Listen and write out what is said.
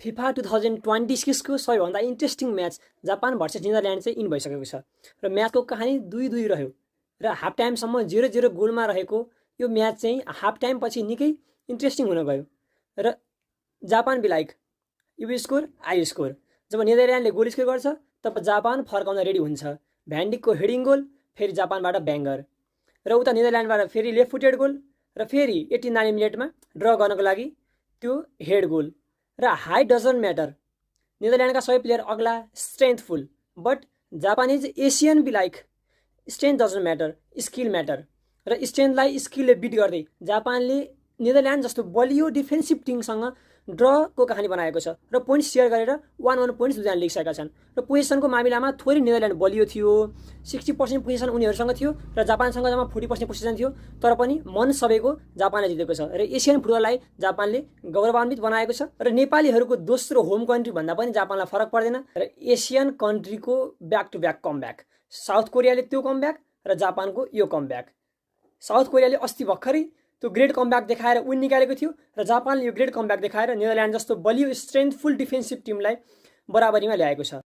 FIFA 2026 को सबैभन्दा interesting match Japan versus Netherlands चाहिँ इन भइसकेको छ र म्याचको कहानी 2-2 रह्यो र हाफ टाइमसम्म 0-0 गोलमा रहेको यो म्याच चाहिँ हाफ टाइम पछि निकै इन्ट्रेस्टिङ हुन गयो र Japan be like you score I score. जब नेदरल्यान्डले गोल स्कोर गर्छ तब जापान फर्काउन रेडी हुन्छ। भ्यान्डिकको हेडिङ गोल, फेरि जापानबाट ब्याङ्गर र उता नेदरल्यान्डबाट फेरि लेफ्ट फुटेड गोल र फेरि 89 मिनटमा ड्र गर्नको लागि त्यो हेड गोल। र हाइट डजन्ट म्याटर, नेदरल्यान्डका सबै प्लेयर अग्ला strengthful, but Japanese Asian be like strength doesn't matter, skill matter. र स्ट्रेन्थलाई स्किलले बिट गर्दै जापानले नेदरल्यान्ड जस्तो बलियो डिफेन्सिभ टिमसँग ड्रको कहानी बनाएको छ र पोइन्ट्स सेयर गरेर 1-1 पोइन्ट्स दुईजना लिइसकेका छन्। र पोजिसनको मामिलामा थोरै नेदरल्यान्ड बलियो थियो, 60% पोजिसन उनीहरूसँग थियो र जापानसँग जम्मा 40% पोजिसन थियो, तर पनि मन सबैको जापानले जितेको छ र एसियन फुटबललाई जापानले गौरवान्वित बनाएको छ र नेपालीहरूको दोस्रो होम कन्ट्री भन्दा पनि जापानलाई फरक पर्दैन र एसियन कन्ट्रीको back to back comeback. South कोरियाले त्यो कमब्याक र जापानको यो कमब्याक। साउथ कोरियाले अस्ति भर्खरै त्यो ग्रेट कमब्याक देखाएर विन निकालेको थियो र जापानले यो ग्रेट कमब्याक देखाएर नेदरल्यान्ड जस्तो बलियो स्ट्रेन्थफुल डिफेन्सिभ टिमलाई बराबरीमा ल्याएको छ।